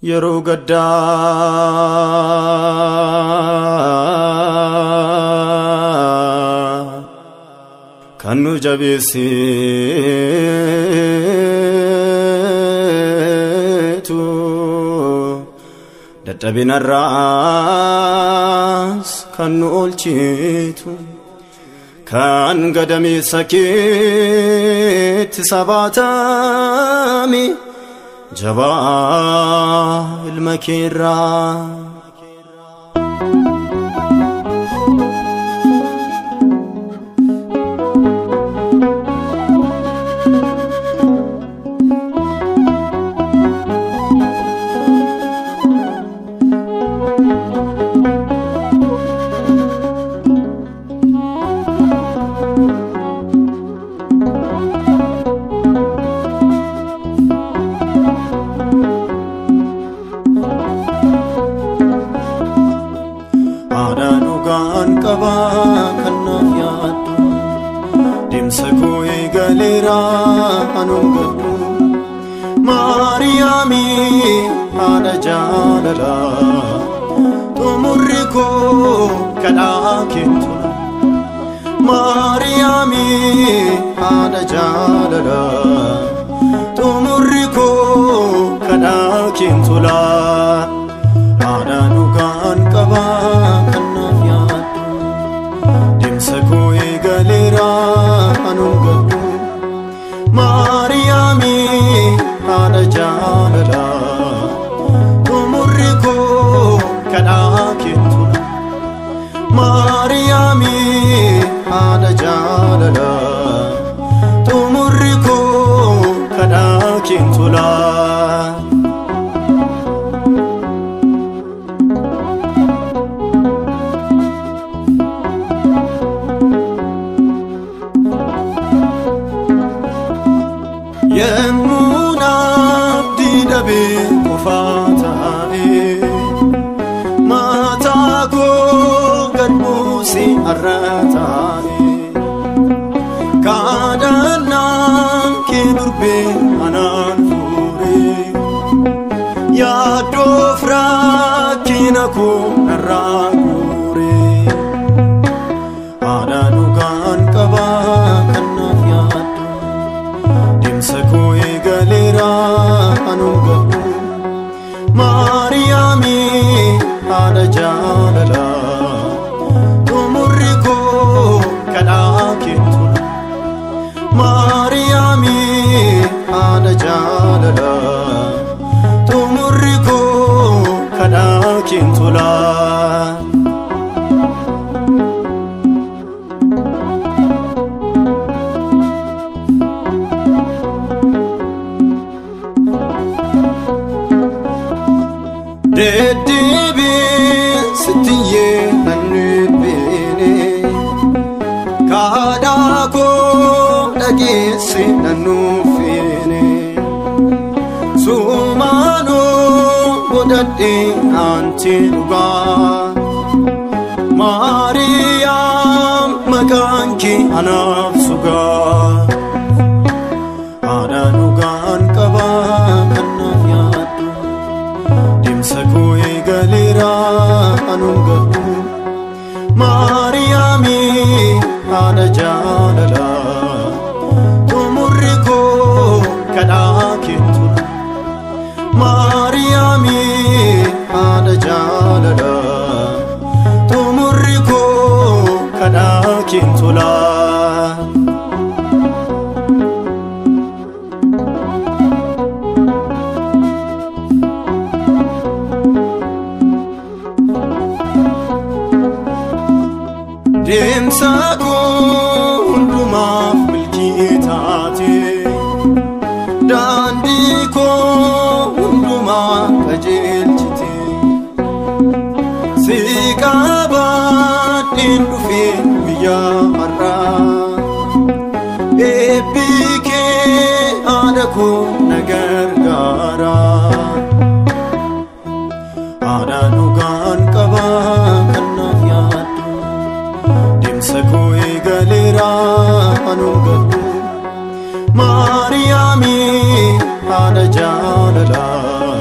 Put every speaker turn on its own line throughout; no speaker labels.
Yeroo gaddaa kan nu jabeessitu dadhabinarraas kan nu oolchitu kan gadameessa keetti sabaatame jabaa ilma keerraa. Haadha dhugaan qabaa kan naaf yaaddu deemsa koo eegaleera anuun gaddu Maariyaamii haadha jaalalaa xumurri koo kadhaa keentula Maariyaamii haadha jaalalaa xumurri koo kadhaa keentula Haadha dhugaan qabaa kan naaf yaaddu deemsa koo eegaleera anuun gaddu Maariyaamii haadha jaalalaa xumurri koo kadhaa keentula Maariyaamii haadha jaalalaa xumurri koo kadhaa keentula. Yemmuun abdii dhabee qofaa taa'ee mataa koo gad buusee har'a taa'ee kadhannaan kee durbee anaan fuuree yaaddoof rakkina koo narraa guuree haadha dhugaan qabaa kan naaf yaaddu deemsa koo eegaleera anuun gaddu Maariyaamii haadha jaalalaa xumurri koo kadhaa keentula Maariyaamii haadha jaalalaa xumurri koo kadhaa keentula. Deddeebiin sittiyyee nannubbine kadhaa koo dhageesse nannuffine sumaanoo godhadhee aanti dhugaa Maariyaam maqaan kee anaaf sugaa haadha dhugaan qabaa kan naaf yaaddu deemsa koo eegaleera anuun gaddu Maariyaamii haadha jaalalaa xumurri koo kadhaa keentula Maariyaamii haadha jaalalaa xumurri koo kadhaa keentula. Deemsa koo hundumaaf milkii taate daandii koo hundumaa qajeelchite si qabaadheen dhufee guyyaa har'aa eebbi kee haadha koo na gargaara haadha dhugaan qabaa kan naaf yaaddu deemsa koo eegaleera anuun gaddu Maariyaamii haadha jaalalaa.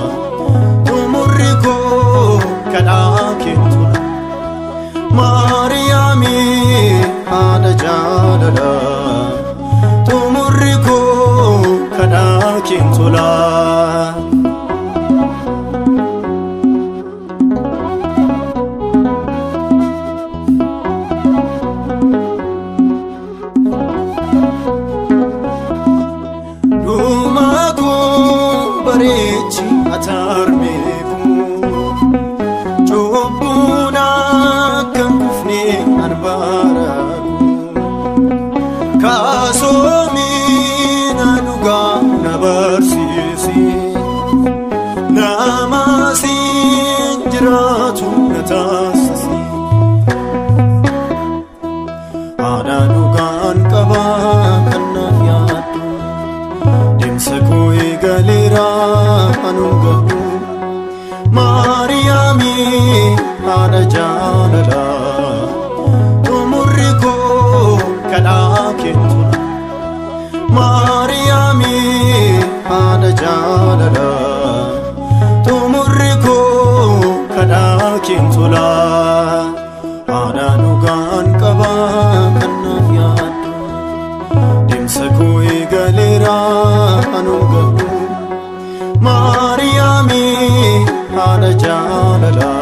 jaalalaa, xumurri koo kadhaa keen tolaa. Dhuma koo bareechi atarmeeku, cubbuun akka hin kufne anbaaraku. Kaasoomiina dhugaa na barsiisi, nama siin jiraatu na taasisi. Haadha dhugaan qabaa kan naaf yaaddu, deemsa koo eegaleera anuun gadhu. Maariyaamii haadha jaalalaa, xumurri koo kadhaa keen tola. Maariyaamii haadha jaalalaa, xumurri koo kadhaa keen tola. Haadha dhugaan qabaa kan naaf yaaddu, deemsa koo eegaleera anuun gadhu. Maariyaamii haadha jaalalaa.